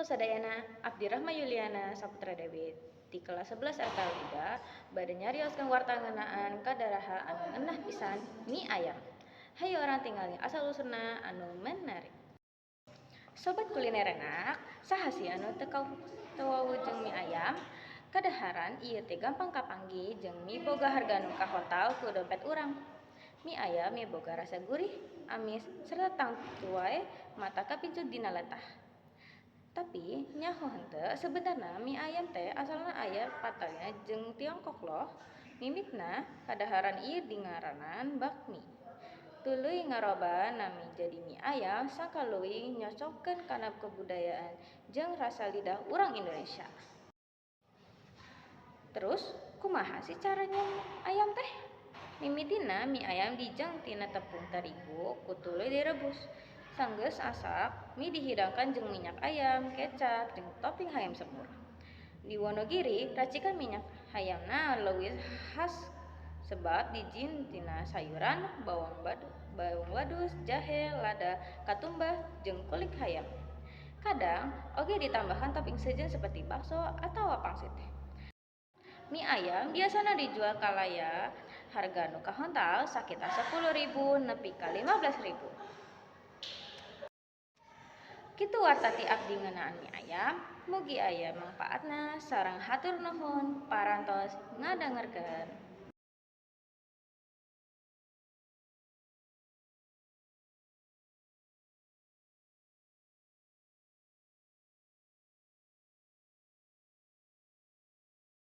Sadayana, abdi Rahma Yuliana Saputra Dewi ti kelas 11 RPL 3 bade nyarioskeun warta ngeunaan kadahara anu ngeunah pisan, mie ayam. Hayu urang tingali asal usulna anu menarik. Sobat kuliner enak, saha sih anu teu teu wawuh jeung mie ayam? Kadaharan ieu teh gampang kapanggih jeung miboga harga nu kahontal ku dompet urang. Mie ayam miboga rasa gurih, amis, serta tangtu wae mata kapincut dina letah. Tapi nyaho henteu, sebenarna mie ayam teh asalna aya patalina jeung Tiongkok loh. Mimitina kadaharan ieu dingaranan bakmi. Tuluy ngaroba nami jadi mie ayam sangkan leuwih nyocokeun kana kabudayaan jeung rasa lidah urang Indonesia. Terus, kumaha sih cara nyieun ayam teh? Mimitina mie ayam dijieun tina tepung terigu ku tuluy direbus. Sanggeus asak, mie dihidangkeun jeung minyak ayam, kecap, jeung topping hayam semur. Di Wonogiri, racikan minyak hayamna leuwih khas sebab dijieun tina sayuran, bawang wadus, jahe, lada, katumbah, jeung kulit hayam. Kadang oge ditambahkan topping sejen seperti bakso atawa pangsit. Mie ayam biasana dijual kalayan harga nu kahontal sakitar 10.000 nepi ka 15.000. Kitu warta ti abdi ngeunaan mie ayam, mugi aya mangpaatna sareng hatur nuhun parantos ngadangerkeun.